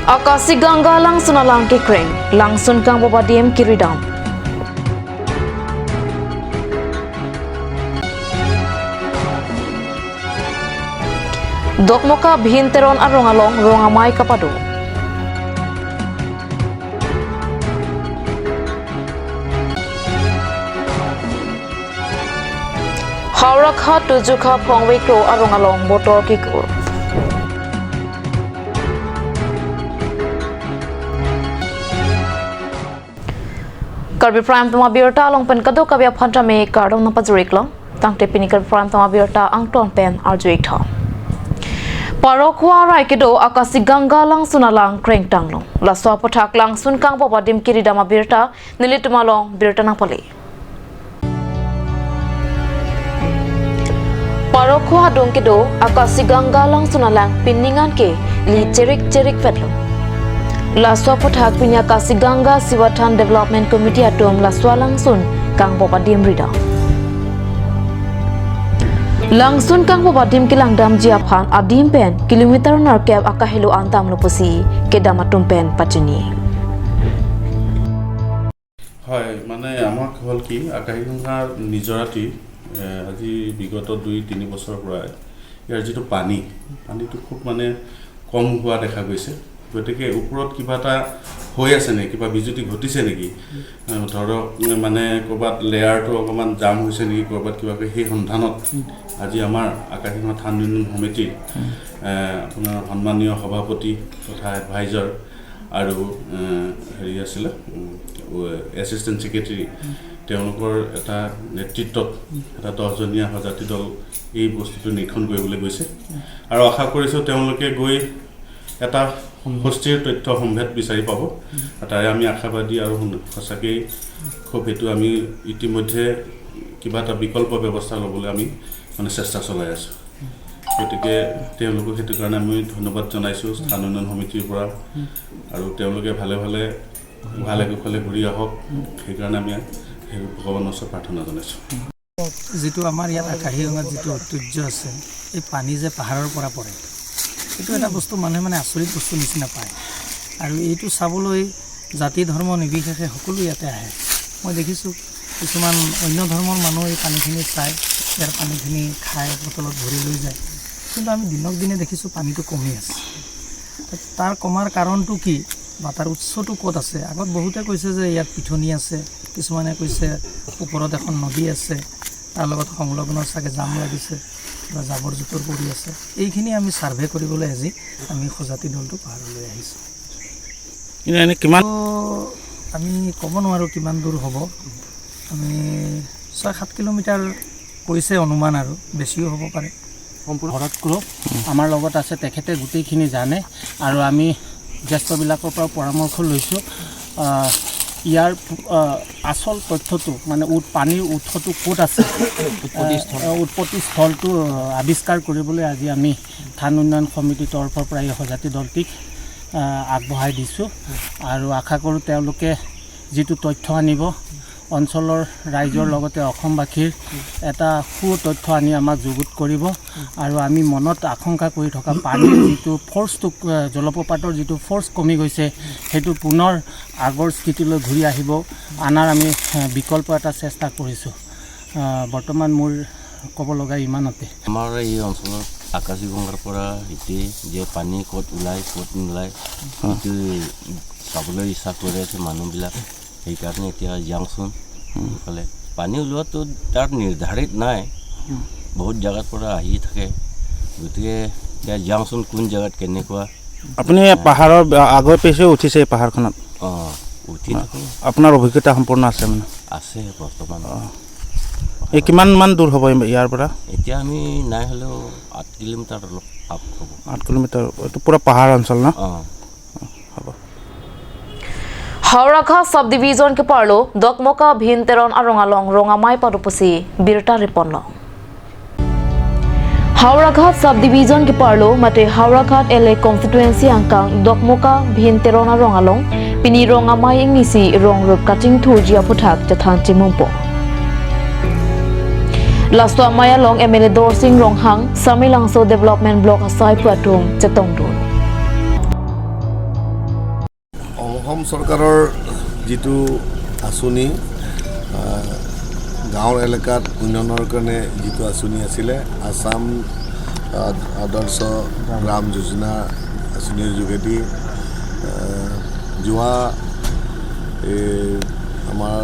Akasi Ganga langsun alang ki kreng langsun kang boba diem kiridam. Dokmoka bhinteron arongalong rongamai kapadu. Howrah Tujukha Phongwikro arongalong motor kikur. Karbi Prime tama birta along pen kado kabya phanta me kardom na pajuriklo tangte pini Karbi Prime tama birta angton pen arjuik tha. Parokhwa raikido akasi Ganga lang sunalang kreng tanglong laswa pathak lang sunkang bobadim kiridama birta nilitumalong birta napali. Parokhwa dongkido akasi Ganga lang sunalang piningan ke li cherik cherik fetlo. Laswa pathak pinya Akasi Ganga Siwathan Development Committee atom laswa langsun kang bobadim rida. Langsun kang bobadim kilang dam jiaphan adim pen kilometer nar kep akahelu antam lupusi kedama tumpen pachini. হয়, মানে আমাক হ'ল কি আকাশী গংগাৰ নিজৰাটি আজি বিগত 2-3 বছৰৰ পৰা ইয়াৰ যিটো পানী, পানীটো খুব মানে কম হোৱা দেখা গৈছে। গতিকে ওপৰত কিবা এটা হৈ আছে নেকি, কিবা বিজুতি ঘটিছে নেকি, ধৰক মানে ক'ৰবাত লেয়াৰটো অকণমান জাম হৈছে নেকি, ক'ৰবাত কিবা সেই সন্ধানত আজি আমাৰ আকাশী গংগা থান উন্নয়ন সমিতিৰ আপোনাৰ সন্মানীয় সভাপতি তথা এডভাইজাৰ আৰু হেৰি আছিলে এছিষ্টেণ্ট ছেক্ৰেটেৰী, তেওঁলোকৰ এটা নেতৃত্বত এটা 10জনীয়া সজাতি দল এই বস্তুটো নিৰীক্ষণ কৰিবলৈ গৈছে। আৰু আশা কৰিছোঁ তেওঁলোকে গৈ এটা সুস্থিৰ তথ্য সম্ভেদ বিচাৰি পাব, তাৰে আমি আশাবাদী। আৰু সঁচাকেই খুব সেইটো আমি ইতিমধ্যে কিবা এটা বিকল্প ব্যৱস্থা ল'বলৈ আমি মানে চেষ্টা চলাই আছোঁ। গতিকে তেওঁলোকক সেইটো কাৰণে আমি ধন্যবাদ জনাইছোঁ স্থান উন্নয়ন সমিতিৰ পৰা, আৰু তেওঁলোকে ভালে ভালে ভালে কুশলে ঘূৰি আহক সেইকাৰণে আমি সেই ভগৱানৰ ওচৰত প্ৰাৰ্থনা জনাইছোঁ। যিটো আমাৰ ইয়াত আকাশী গংগাত যিটো ঐতিহ্য আছে, এই পানী যে পাহাৰৰ পৰা পৰে, এইটো এটা বস্তু মানুহে মানে আচৰিত বস্তু নিচিনা পায়। আৰু এইটো চাবলৈ জাতি ধৰ্ম নিৰ্বিশেষে সকলো ইয়াতে আহে। মই দেখিছোঁ কিছুমান অন্য ধৰ্মৰ মানুহ এই পানীখিনি চায়, ইয়াৰ পানীখিনি খাই বটলত ভৰি লৈ যায়। কিন্তু আমি দিনক দিনে দেখিছোঁ পানীটো কমি আছে। তাৰ কমাৰ কাৰণটো কি বা তাৰ উৎসটো ক'ত আছে? আগত বহুতে কৈছে যে ইয়াত পিঠনি আছে, কিছুমানে কৈছে ওপৰত এখন নদী আছে, তাৰ লগত সংলগ্ন চাগে জাম লাগিছে বা জাবৰ জোঁথৰ পৰি আছে। এইখিনি আমি ছাৰ্ভে কৰিবলৈ আজি আমি সজাতি দলটো পাহাৰলৈ আহিছোঁ। কিমান আমি ক'ব নোৱাৰোঁ কিমান দূৰ হ'ব, আমি 6-7 কিলোমিটাৰ কৈছে অনুমান, আৰু বেছিও হ'ব পাৰে। সম্পূৰ্ণ ভৰত গ্ৰুপ আমাৰ লগত আছে, তেখেতে গোটেইখিনি জানে আৰু আমি জ্যেষ্ঠবিলাকৰ পৰাও পৰামৰ্শ লৈছোঁ। ইয়াৰ আচল তথ্যটো মানে পানীৰ উৎসটো ক'ত আছে, উৎপত্তি স্থলটো আৱিষ্কাৰ কৰিবলৈ আজি আমি থান উন্নয়ন সমিতিৰ তৰফৰ পৰা এই সজাতি দলটিক আগবঢ়াই দিছোঁ। আৰু আশা কৰোঁ তেওঁলোকে যিটো তথ্য আনিব অঞ্চলৰ ৰাইজৰ লগতে অসমবাসীৰ এটা সু তথ্য আনি আমাক যুগুত কৰিব। আৰু আমি মনত আশংকা কৰি থকা পানীৰ যিটো ফ'ৰ্চটো, জলপ্ৰপাতৰ যিটো ফ'ৰ্চ কমি গৈছে, সেইটো পুনৰ আগৰ স্থিতিলৈ ঘূৰি আহিব আনাৰ আমি বিকল্প এটা চেষ্টা কৰিছোঁ। বৰ্তমান মোৰ ক'ব লগা ইমানতে। আমাৰ এই অঞ্চলত আকাশী গংগাৰ পৰা এতিয়া যে পানী ক'ত ওলায় ক'ত নোলায় সেইটো চাবলৈ ইচ্ছা কৰি আছে মানুহবিলাক, সেইকাৰণে এতিয়া যাওঁচোন সেইফালে। পানী ওলোৱাটো তাত নিৰ্ধাৰিত নাই, বহুত জেগাৰ পৰা আহি থাকে, গতিকে এতিয়া যাওঁচোন কোন জেগাত কেনেকুৱা। আপুনি পাহাৰৰ আগৰ পিছে উঠিছে এই পাহাৰখনত? অঁ, উঠি থাকোঁ। আপোনাৰ অভিজ্ঞতা সম্পূৰ্ণ আছে মানে? আছে বৰ্তমান। এই কিমানমান দূৰ হ'ব ইয়াৰ পৰা? এতিয়া আমি নাই হ'লেও 8 কিলোমিটাৰ অলপ আপ হ'ব। 8 কিলোমিটাৰ, এইটো পূৰা পাহাৰ অঞ্চল ন? অঁ, হ'ব। Howraghat sub division ke parlo Dokmoka Bhinteron Arongalong Rongamai Padupusi Birta Riponlo. Howraghat sub division ke parlo mate Howraghat LA constituency angkang Dokmoka Bhinteron Arongalong pini Rongamai ingnisi Rongrup Kaching Thurjia Puthak Jathan Chimumpo. Lasto Maya Long MLA Dorsing Ronghang Samilangso Development Block Asai Puatum Chetongdun. Assam চৰকাৰৰ যিটো আঁচনি, গাঁৱৰ এলেকাত উন্নয়নৰ কাৰণে যিটো আঁচনি আছিলে, আছাম আদৰ্শ গ্ৰাম যোজনা আঁচনিৰ যোগেদি যোৱা এই আমাৰ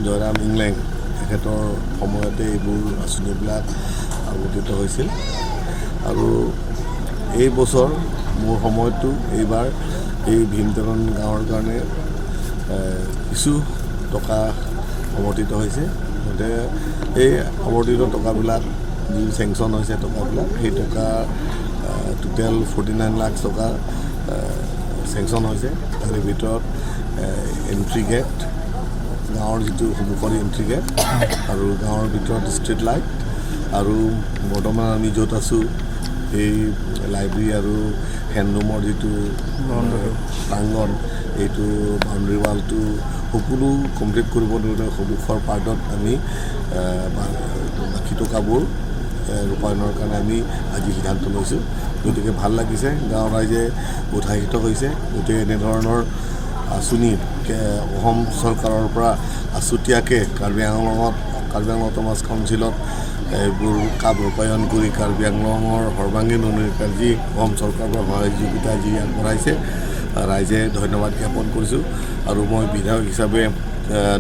জয়ৰাম ইংলেং তেখেতৰ সময়তে এইবোৰ আঁচনিবিলাক আৱৰ্তিত হৈছিল আৰু এই বছৰ মোৰ সময়তো এইবাৰ এই ভীমতৰণ গাঁৱৰ কাৰণে কিছু টকা আৱৰ্তিত হৈছে। গতিকে এই আৱৰ্তিত টকাবিলাক যি চেংচন হৈছে টকাবিলাক, সেই টকা টোটেল 49 লাখ টকা চেংচন হৈছে। তাৰে ভিতৰত এণ্ট্ৰি গেট, গাঁৱৰ যিটো সন্মুখৰ এণ্ট্ৰি গেট আৰু গাঁৱৰ ভিতৰত ষ্ট্ৰীট লাইট আৰু বৰ্তমান আমি য'ত আছোঁ এই লাইব্ৰেৰী আৰু হেণ্ডলুমৰ যিটো প্ৰাংগণ, এইটো বাউণ্ডেৰী ৱালটো সকলো কমপ্লিট কৰিব নোৱাৰিলে সন্মুখৰ পাৰ্টত আমি বাকী টকাবোৰ ৰূপায়ণৰ কাৰণে আমি আজি সিদ্ধান্ত লৈছোঁ। গতিকে ভাল লাগিছে, গাঁৱৰ ৰাইজে উৎসাহিত হৈছে। গতিকে এনেধৰণৰ আঁচনি অসম চৰকাৰৰ পৰা আছুতীয়াকৈ কাৰ্বি আংলঙত, কাৰ্বি আংলং অট'নমাছ কাউন্সিলত এইবোৰ কাম ৰূপায়ণ কৰি কাৰ্বি আংলঙৰ সৰ্বাংগীন উন্নয়নৰ যি অসম চৰকাৰৰ পৰা সহযোগিতা যি আগবঢ়াইছে, ৰাইজে ধন্যবাদ জ্ঞাপন কৰিছোঁ। আৰু মই বিধায়ক হিচাপে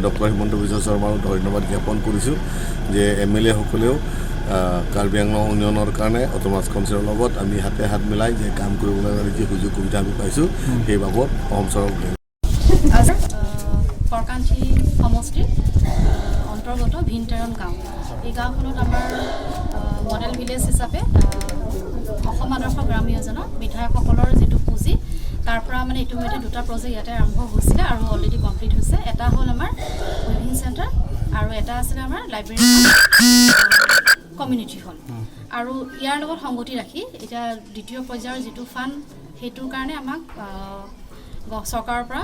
ডক্টৰ হিমন্ত বিশ্ব শৰ্মাৰো ধন্যবাদ জ্ঞাপন কৰিছোঁ যে এম এল এসকলেও কাৰ্বি আংলং উন্নয়নৰ কাৰণে অট'নমাছ কাউন্সিলৰ লগত আমি হাতে হাত মিলাই যে কাম কৰিবলৈ কাৰণে যি সুযোগ সুবিধা আমি পাইছোঁ, সেই বাবদ অসম চৰকাৰক আজি কৰকান্থি সমষ্টিৰ অন্তৰ্গত ভীমতেৰণ গাঁও, এই গাঁওখনত আমাৰ মডেল ভিলেজ হিচাপে অসম আদৰ্শ গ্ৰাম যোজনা বিধায়কসকলৰ যিটো পুঁজি, তাৰ পৰা মানে ইতিমধ্যে দুটা প্ৰজেক্ট ইয়াতে আৰম্ভ হৈছিলে আৰু অলৰেডি কমপ্লিট হৈছে। এটা হ'ল আমাৰ উইভিং চেণ্টাৰ আৰু এটা আছিলে আমাৰ লাইব্ৰেৰী কমিউনিটি হল। আৰু ইয়াৰ লগত সংগতি ৰাখি এতিয়া দ্বিতীয় পৰ্যায়ৰ যিটো ফাণ্ড, সেইটোৰ কাৰণে আমাক চৰকাৰৰ পৰা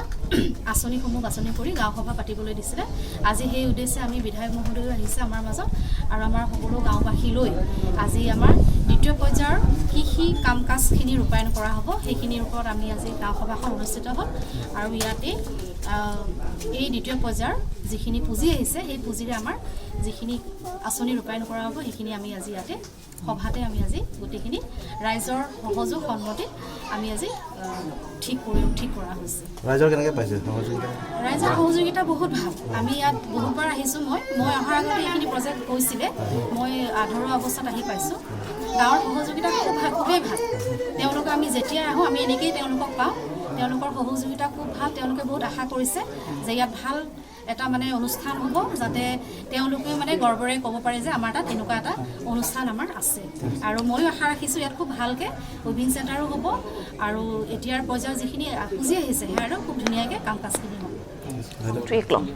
আঁচনিসমূহ বাছনি কৰি গাঁও সভা পাতিবলৈ দিছিলে। আজি সেই উদ্দেশ্যে আমি বিধায়ক মহোদয়ো আহিছে আমাৰ মাজত আৰু আমাৰ সকলো গাঁওবাসী লৈ আজি আমাৰ দ্বিতীয় পৰ্যায়ৰ কি কি কাম কাজখিনি ৰূপায়ণ কৰা হ'ব, সেইখিনিৰ ওপৰত আমি আজি গাঁও সভাখন অনুষ্ঠিত হ'ল। আৰু ইয়াতেই এই দ্বিতীয় পৰ্যায়ৰ যিখিনি পুঁজি আহিছে, সেই পুঁজিৰে আমাৰ যিখিনি আঁচনি ৰূপায়ণ কৰা হ'ব, সেইখিনি আমি আজি ইয়াতে সভাতে আমি আজি গোটেইখিনি ৰাইজৰ সহযোগ সন্মতিত আমি আজি ঠিক কৰা হৈছে। ৰাইজৰ কেনেকৈ পাইছে সহযোগিতা? ৰাইজৰ সহযোগিতা বহুত ভাল। আমি ইয়াত বহুতবাৰ আহিছোঁ। মই অহাৰ আগতে এইখিনি প্ৰজেক্ট হৈছিলে, মই আধৰুৱা অৱস্থাত আহি পাইছোঁ। গাঁৱৰ সহযোগিতা খুব ভাল, খুবেই ভাল। তেওঁলোকে আমি যেতিয়াই আহোঁ, আমি এনেকেই তেওঁলোকক পাওঁ। তেওঁলোকৰ সহযোগিতা খুব ভাল। তেওঁলোকে বহুত আশা কৰিছে যে ইয়াত ভাল এটা মানে অনুষ্ঠান হ'ব, যাতে তেওঁলোকে মানে গৰ্বৰে ক'ব পাৰে যে আমাৰ তাত এনেকুৱা এটা অনুষ্ঠান আমাৰ আছে। আৰু ময়ো আশা ৰাখিছোঁ ইয়াত খুব ভালকৈ উইভিং চেণ্টাৰো হ'ব আৰু এতিয়াৰ পৰ্যায়ৰ যিখিনি পুঁজি আহিছে, সেয়াৰো খুব ধুনীয়াকৈ কাম কাজখিনি হ'ব। Triklong.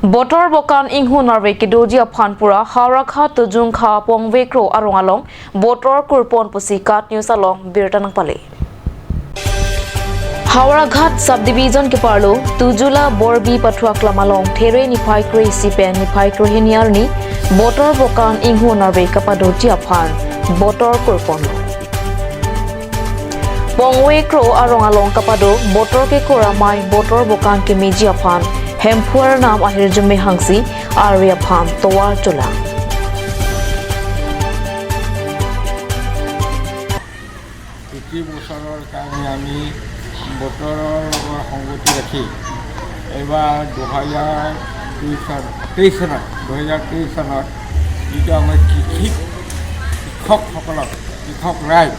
Botor bokan inghu narve kidoji aphanpura harakha tujungkha pongvekro arongalong botor kurpon pusi kat news along birtanang pale. Howraghat sub division ke parlo Tujula Borbi Pathua Klamalong there ni phai kre sipen ni phai kroheniar ni botor bokan inghu narve kapadoji aphan botor kurpon. Pongwe kro arong along kapado botor ke koramai botor bokan ke meji aphan hempuar nam ahir jumme hangsi arya phan towa chola. প্ৰতি বছৰৰ কাৰণে আমি বতৰৰ লগত সংগতি ৰাখি এইবাৰ 2002 চন 23 চনত, 2023 চনত যিটো আমাৰ কৃষি কৃষকসকলক, কৃষক ৰাইজ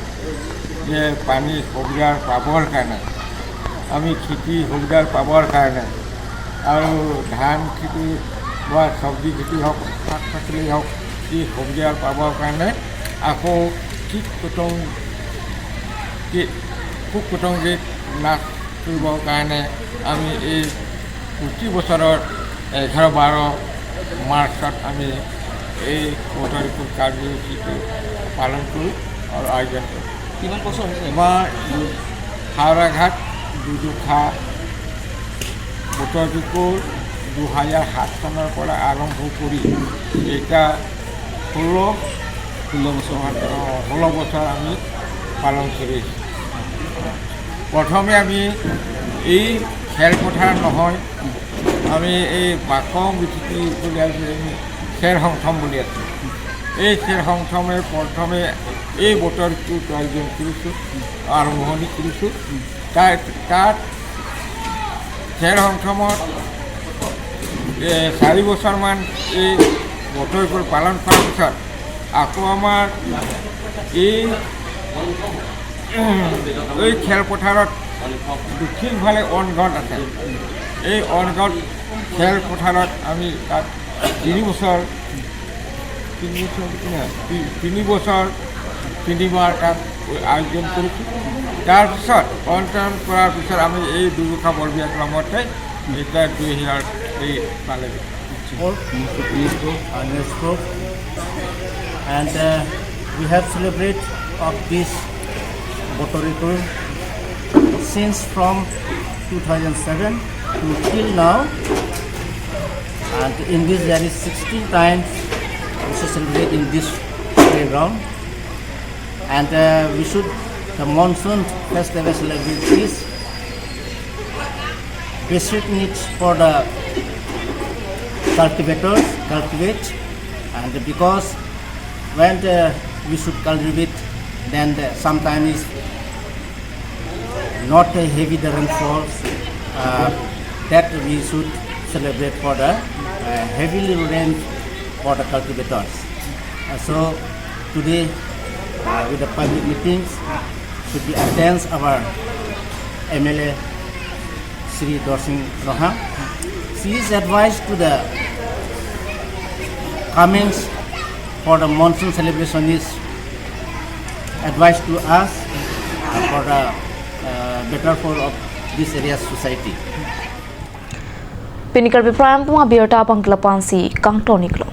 যে পানী সুবিধা পাবৰ কাৰণে, আমি খেতি সুবিধা পাবৰ কাৰণে আৰু ধান খেতি বা চব্জি খেতি হওক, শাক পাচলি হওক, যি সুবিধা পাবৰ কাৰণে আকৌ কীট পতংগ পোক পতংগিক নাশ কৰিবৰ কাৰণে আমি এই প্ৰতি বছৰৰ 11, 12 মাৰ্চত আমি এই বতৰিপুৰ কাৰ্যসূচীটো পালন কৰোঁ আৰু আয়োজন কৰোঁ। কিমান বছৰ হৈছে? আমাৰ হাওৰাঘাট দুদুখা বতৰিপুৰ 2007 চনৰ পৰা আৰম্ভ কৰি এতিয়া 16 16 বছৰ। 16 বছৰ আমি পালন কৰি আহিছোঁ। প্ৰথমে আমি এই খেলপথাৰ নহয়, আমি এই বাকং বিথিকি বুলি আমি খেৰ সংথম বুলি আছোঁ। এই খেৰ সংথমে প্ৰথমে এই বতৰটো আয়োজন কৰিছোঁ, আৰম্ভণি কৰিছোঁ। তাত খেৰ সংথমত 4 বছৰমান এই বতৰবোৰ পালন কৰাৰ পিছত আকৌ আমাৰ এই খেলপথাৰত দক্ষিণফালে অনঘাট আছে। এই অনঘাট খেলপথাৰত আমি তাত 3 বছৰ 3 বছৰ 3 বছৰ তিনিবাৰ তাত আয়োজন কৰিছোঁ। তাৰপিছত অন্তৰণ কৰাৰ পিছত আমি এই দুৰ্গা বৰবিয়া ক্লাবতে এতিয়া 2000 এই পালে। UNESCO and we have celebrate of this Botorikur since from 2007 to till now, and in this there is 16 times we should celebrate in this playground, and we should the monsoon festival celebrate this basic needs for the cultivators cultivate, and because when we should cultivate, then sometimes is not a heavy the rainfalls, that we should celebrate for the heavily rain for the cultivators. So today with the public meetings should be attends our MLA Sri Dorsing Ronghang. She is advised to the comings for the monsoon celebration is advised to us for the better for of this area society. Pinikar biprayam tuma birta bangla pansi kangtoniklo.